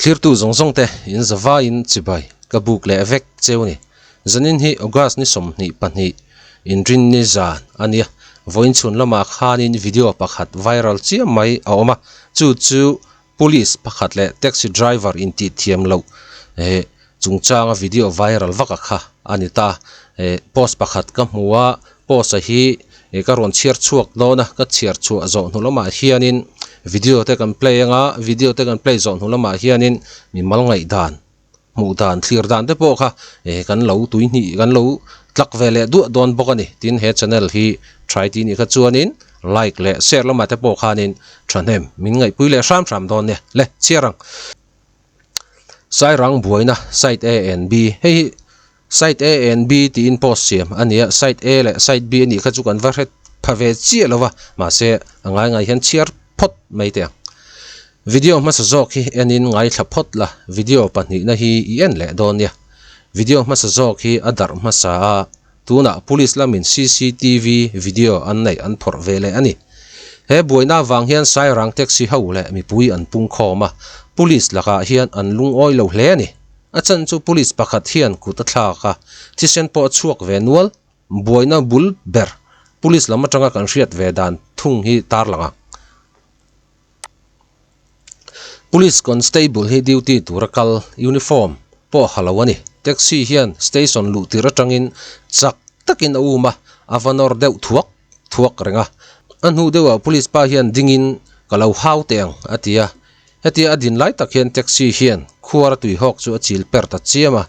Thlirtu zawng zawng te in zavaiin chibai ka buk leh vek cheu ni. Zanin hi August ni 22 inrinni zan a nia. Vawiin chhun lamah khanin video pakhat viral chiam mai a awm a, chu chu Police pakhat leh taxi driver intih thiam loh eh chungchanga video viral vak a kha a ni ta. Eh post pakhat ka hmu a, post a hi eh ka rawn chhiar chhuak dawn a, ka chhiar chhuah zawh hnu lamah hianin video te kan play anga, video te kan play zawh hnu lamah hianin mimal ngaihdan hmuh dan thlir dan te pawh kha eh kan lo tuihnih kan lo tlak ve leh duah dawn bawk a ni tin he channel hi try tih nih kha chuanin like leh share lamah te pawh khanin thahnem min ngaihpui leh hram hram dawn nia le chhiar ang Sairang buaina side A and B hei hi side A and B tiin post siam a ni a side A leh side B a nih kha chu kan va hre pha ve chiah lo va mahse a ngai ngai hian chhiar phawt mai teh ang. Video hmasa zawk hi enin ngaithla phawt la, video pahnihna hi i en leh dawn nia. Video hmasa zawk hi a darh hmasa a, tunah police lamin cctv video an neih an phawrh ve leh a ni. He buaina avang hian Sairang taxi ho leh mipui an pung khawm a, police lakah hian an lungawi lo hle a ni. A chan chu police pakhat hian kut a thlak a, thisen pawh a chhuak ve nual. Buaina bul ber police lam atanga kan hriat ve dan thung hi tarlang ang. Police constable hi duty tura kal uniform pawh ha lo a ni. Taxi hian station luh tir atangin chak takin a um a, a va nawr deuh thuak thuak reng a. A hnu deuhah police pa hian dingin ka lo hau teh ang a ti a. Hetia a din lai tak hian taxi hian khuar a tuihawk chu a chil per ta chiam a.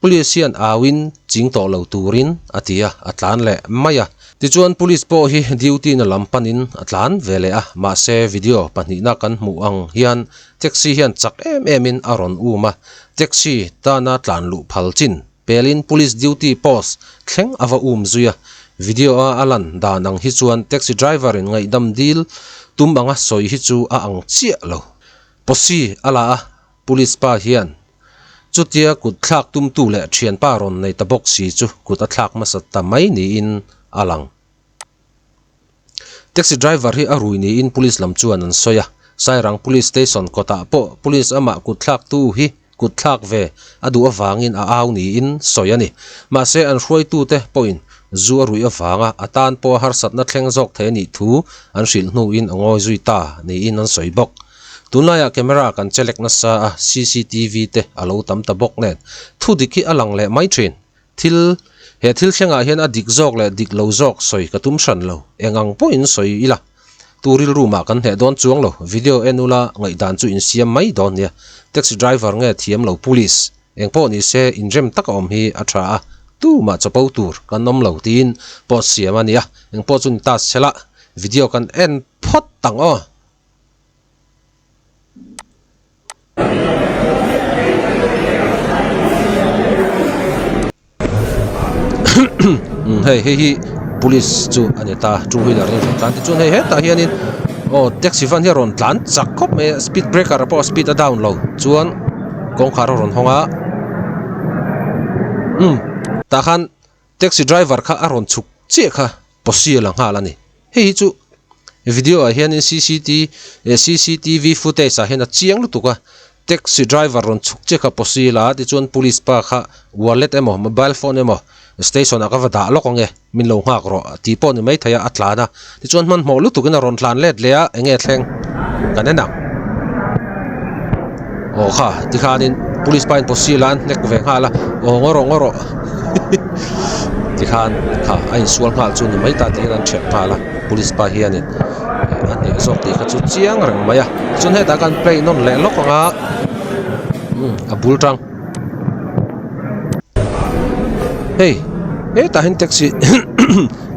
Police hian auin ching tawh lo turin a ti a, a tlan leh mai a. Tichuan police pawh hi duty na lam panin a tlan ve leh a, mahse video pahnihna kan hmuh ang hian taxi hian chak em emin a rawn um a, taxi tana tlan luh phal chin pelin police duty post thleng a va um zui a. Video a a lan dan ang hi chuan taxi driver in ngaihdam dil tum anga sawi hi chu a ang chiah lo. Posi a la a, police pa hian Chutia kut thlak tumtu leh thianpa rawn nei ta bawk si chu kut a thlak hmasa ta mai niin a lang. Taxi driver hi a rui niin police lam chuan an sawi a, Sairang Police Station kawtah pawh police amah kut thlaktu hi kut thlak ve a duh avangin a au niin sawi a ni. Mahse an hruaitute pawhin zu a ruih avanga a tan pawha harsatna thleng zawk thei a nih thu an hrilh hnuin a ngawi zui ta niin an sawi bawk. Tunlaiah camera kan chelek nasa a, cctv te a lo tam ta bawk nen. Thu dik hi a lang leh mai thin. Thil, he thil thlengah hian a dik zawk leh dik lo zawk sawi ka tum hran lo. Eng ang pawhin sawi ila, tu rilru mah kan hneh dawn chuang lo. Video en ula ngaihdan chu insiam mai dawn nia. Taxi driver nge thiam lo police. Eng pawh ni se inrem taka awm hi a tha a, tu mah chapo tur kan awm lo tiin post siam a nia. Eng pawh chu ni ta sela, video kan en phawt ang aw. Hei hei hi police chu a ni ta two wheeler in rawn tlan tichuan hei hetah hianin aw taxi van hi a rawn tlan chak khawp mai a speed breaker pawh speed a down lo chuan kawngkhar a rawn hawng a umm tah khan taxi driver kha a rawn chhuk chiah kha posi a la nghal a ni. Hei hi chu video ah hianin cct eh cctv footage ah hian a chiang lutuk a taxi driver rawn chhuk chiah kha posi la tichuan police pa kha wallet emaw mobile phone emaw station ah ka va dah lawk ang e min lo nghak rawh tih pawh ni maithei a a tlan a tichuan hmanhmawh lutuk in a rawn tlan let leh a eng nge thleng kan en ang aw kha tikhanin police pa in posi la an hnek ve nghal a aw ngaw rawh ngaw rawh tikhan kha a insual nghal chu ni mai ta tiin an ṭhiah nghal a police pa hianin a hneh zawk tih kha chu chiang reng mai a chuan hetah khan play nawn leh lawk ang a umm a bul tang hei hetah hian taxi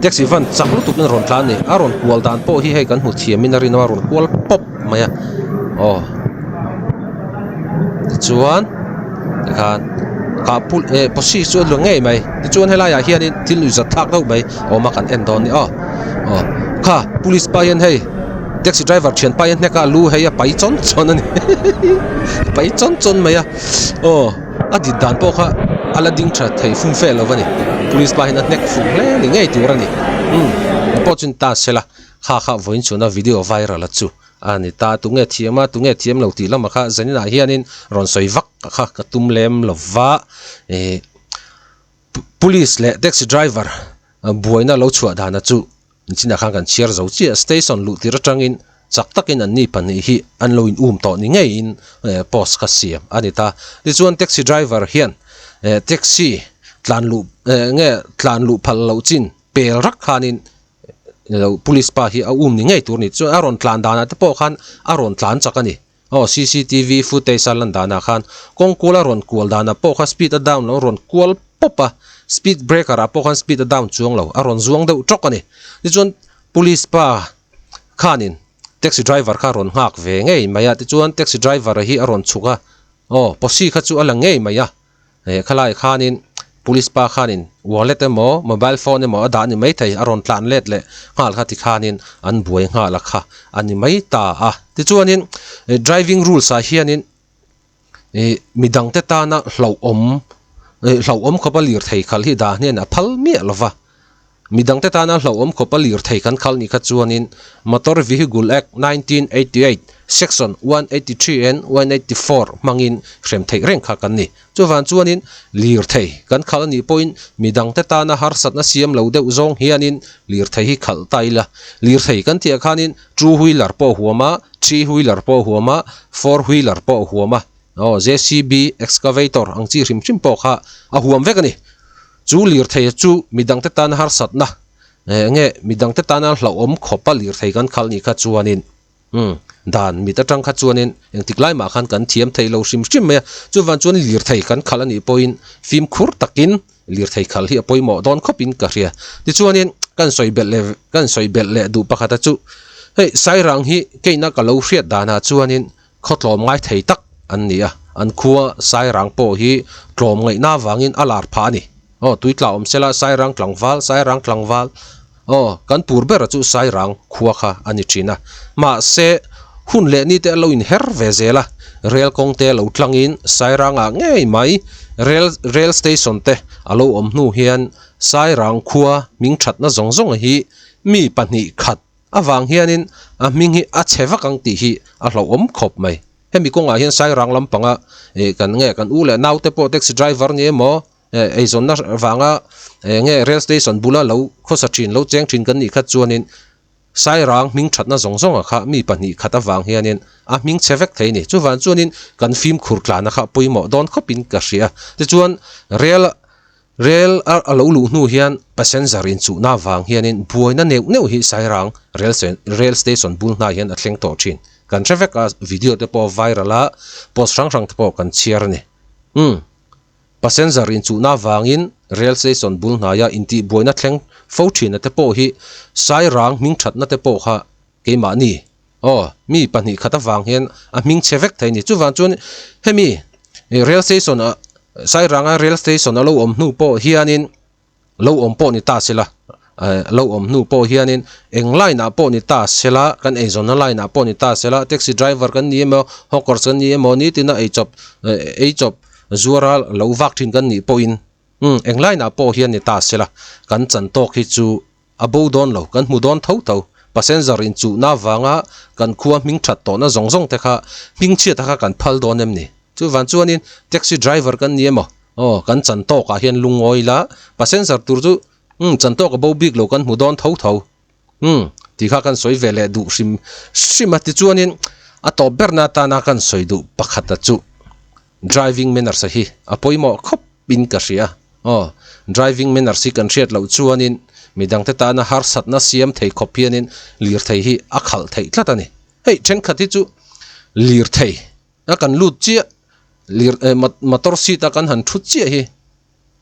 taxi van chak lutuk in a rawn tlan a ni a rawn kual dan pawh hi hei kan hmu thiam in a rinawm a rawn kual pawp mai a aw tichuan tikhan kah pul eh posi chu a lu ngei mai tichuan helaiah hianin thil nuihzat thlak deuh mai a awm a kan en dawn a ni aw aw kha police pa hian hei taxi driver thian pa hian hnek a lu hei a pai chawn chawn a ni pai chawn chawn mai a aw a dit dan pawh kha a la ding tha thei fum fe lo a ni police pa hian a hnek fuh hle ni ngei tur a ni umm engpawh chu ni ta se la. Kha kha vawiin chhuna video viral a chu a ni ta. Tunge thiam a, tunge thiam lo tih lamah kha zaninah hianin rawn sawi vak kha ka tum lem lo va. Ih police leh taxi driver buaina lo chhuah dana chu Nichinah khan kan chhiar zo chiah station luh tir atangin chak takin an ni pahnih hi an lo in um tawh ni ngeiin post kha siam a ni ta. Tichuan taxi driver hian taxi tlan luh nge tlan luh phal loh chin pel rak khanin lo police pa hi a um ni ngei tur a ni. Chuan a rawn tlan danah te pawh khan a rawn tlan chak a ni. Aw cctv footage a lan danah khan kawng kual a rawn kual danah pawh kha speed a down lo a rawn kual pawp a, speed breaker ah pawh khan speed a down chuang lo a rawn zuang deuh tawk a ni. Tichuan police pa khanin taxi driver kha a rawn nghak ve ngei mai a, tichuan taxi driver hi a rawn chhuk a, aw posi kha chu a la ngei mai a. He khalai khanin police pa khanin wallet emaw mobile phone emaw a dah ni maithei a rawn tlan let leh nghal kha tikhanin an buai nghal a kha a ni mai ta a. Tichuanin driving rules ah hianin ih midangte tana hlauhawm ih hlauhawm khawpa lirthei khalh hi dah hnen a phal miah lo va. Midangte tana hlauhawm khawpa lirthei kan khalh nih kha chuanin Motor Vehicle Act 1988 Section 183 and 184 hmangin hrem theih reng kha kan ni. Chuvang chuanin lirthei kan khalh anih pawhin midangte tana harsatna siam lo deuh zawng hianin lirthei hi khalh ta ila. Lirthei kan tihah khanin two wheeler pawh a huam a, three wheeler pawh a huam a, four wheeler pawh a huam a, aw JCB, excavator ang chi hrim hrim pawh kha a huam vek a ni. Chu lirthei chu midangte tana harsatna eng nge midangte tana hlauhawm khawpa lirthei kan khalh nih kha chuanin umm dan mit atang kha chuanin engtik lai mah khan kan thiam thei lo hrim hrim mai a. Chuvang chuan lirthei kan khalh anih pawhin fimkhur takin lirthei khalh hi a pawimawh dawn khawpin ka hria. Tichuanin kan sawi belh leh kan sawi belh leh duh pakhata chu hei Sairang hi keina ka lo hriat danah chuanin Khaw tlawm ngai thei tak an ni a, an khua Sairang pawh hi tlawm ngaihna avangin a lar phah a ni. Aw, tui tla awm sela Sairang tlangval, Sairang tlangval. Aw, kan pur bera chu Sairang khua kha a ni thin a. Mahse, hun leh ni te a lo inher ve zel a, rel kawng te lo tlangin Sairangah ngei mai rel rel station te a lo awm hnu hian Sairang khua hming thatna zawng zawng hi mi pahnih khat Avang hianin a hming hi a chhe vak ang tih hi a hlauhawm khawp mai. Hemi kawngah hian Sairang lampanga ih kan nge kan u leh naute pawh taxi driver ni emaw eh eizawnna vanga eh nge rail station bula lo khawsa thin lo cheng thin kan nih kha chuanin Sairang hming thatna zawng zawngah kha mi pahnih khat avang hianin a hming chhe vek thei a ni. Chuvang chuanin kan fimkhur tlana kha pawimawh dawn khawpin ka hria. Tichuan rail Rel a lo luh hnu hian passenger inchuhna avang hianin buaina neuh neuh hi Sairang rel rel station bul hnai hian a thleng tawh thin. Kan hre vek a, video te pawh viral a, post hrang hrang te pawh kan chhiar a ni. Umm, passenger inchuhna avangin rel station bul hnaia intihbuaina thleng fo thina te pawh hi Sairang hming thatna te pawh kha keimahni Aw, mi pahnih khat avang hian a hming chhe vek thei a ni. Chuvang chuan hemi rail station ah Sairanga rail station a lo awm hnu pawh hianin lo awm pawh ni ta sela lo awm hnu pawh hianin eng line ah pawh ni ta sela kan eizawnna line ah pawh ni ta sela taxi driver kan ni emaw hawkers kan ni emaw nitina eichawp eichawp zuara lo vak thin kan nih pawhin umm eng line ah pawh hian ni ta sela kan chan tawk hi chu A bo dawn lo, kan hmu dawn tho tho. Passenger inchuhna avanga kan khua hming that tawhna zawng zawng te kha hming chhiata kha kan phal dawn em ni? Chuvang chuanin taxi driver kan ni emaw? Aw, kan chan tawkah hian lungawi la, passenger tur chu umm chan tawk a bo bik lo kan hmu dawn tho tho. Umm, tih kha kan sawi ve leh duh hrim hrim a. Tichuanin a tawp berna atana kan sawi duh pakhata chu driving manners a hi a pawimawh khawp in ka hria. Aw, driving manners hi kan hriat loh chuanin midangte tana harsatna siam thei khawp hianin lirthei hi a khalh theih tlat a ni. Hei thenkhat hi chu lirthei a kan lut chiah, lir eh motor seat a kan han thut chiah hi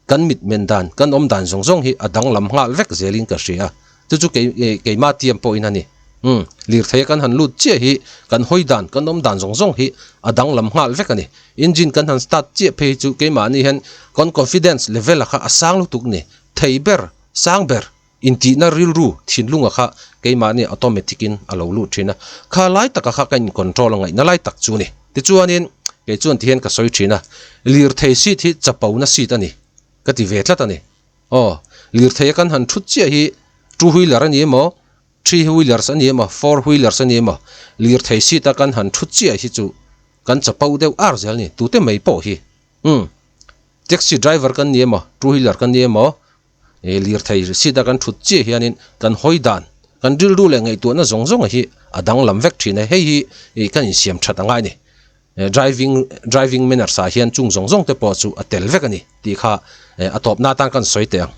kan mit men dan, kan awm dan zawng zawng hi a danglam nghal vek zelin ka hria. Chu chu kei keimah tiam pawhin a ni. Umm, lirthei a kan han lut chiah hi kan hawi dan, kan awm dan zawng zawng hi a danglam nghal vek a ni. Engine kan han start chiah phei hi chu keimahni hian kan confidence level a kha a sang lutuk ni. Thei ber, sang ber intihna rilru thinlunga kha keimahni automatic in a lo lut thin a. Kha lai taka kha ka in control a ngaihna lai tak chu ni. Tichuanin kei chuan tihian ka sawi thin a, lirthei seat hi chapona seat a ni ka ti ve tlat a ni. Aw, lirthei a kan han thut chiah hi two wheeler a ni emaw? Three wheelers a ni emaw four wheelers a ni emaw lirthei seat a kan han thu chiah hi chu kan chapo deuh ar zel a ni tute mai pawh hi umm taxi driver kan ni emaw two wheeler kan ni emaw ih lirthei seat a kan thut chiah hianin kan hawi dan kan rilru leh ngaihtuahna zawng zawng hi a danglam vek thin a hei hi ih kan insiam that a ngai a ni driving driving manners ah hian chung zawng zawng te pawh chu a tel vek a ni tih kha a tawpna atan kan sawi teh ang.